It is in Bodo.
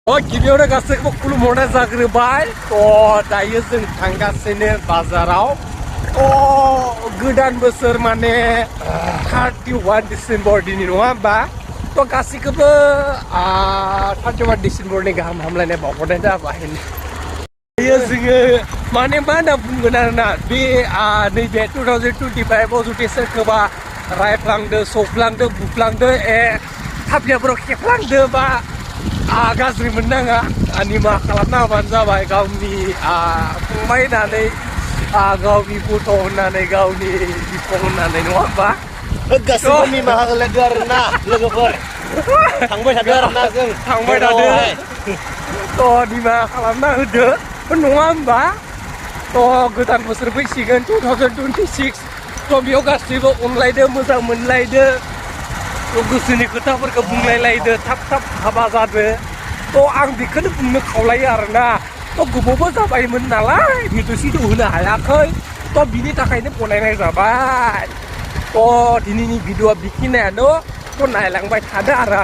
गिबियावनो गासैखौबो खुलुमहरनाय जाग्रोबाय दायो जों थांगासिनो बाजाराव गोदान बोसोर माने 31 डिसेम्बर दिनै नङा होमबा गासैखौबो 31 डिसेम्बरनि गाहाम हामलायनाय बावहरनाय जाबाय दायो जोङो माने मा होनना बुंगोन आरोना बे नैबे 2025 आव जुदि सोरखौबा रायफ्लांदो सौफ्लांदो बुफ्लांदो थाफ्लियाफोराव खेफ्लांदो बा गाज्रि मोननाङा निमाहा खालामना होबानो जाबाय गावनि फंबाय होननानै गावनि गथ' होननानै गावनि बिफं होननानै नङा होमबा गासैबो निमाहा होलायदो आरोना लोगोफोर थांबाय थादो आरोना जों थांबाय थादो निमाहा खालामना होदो नङा होमबा गोदान बोसोर फैसिगोन 2026 बेयाव गासैबो अनलायदो मोजां मोनलायदो गोसोनि खोथाफोरखौ बुंलायलायदो थाब थाब हाबा जादो आं बेखौनो बुंनो खावलायो आरोना गोबावबो जाबायमोन नालाय भिडिअ होनो हायाखै बिनि थाखायनो बनायनाय जाबाय दिनैनि भिडिअआ बेखिनियानो नायलांबाय थादो आरो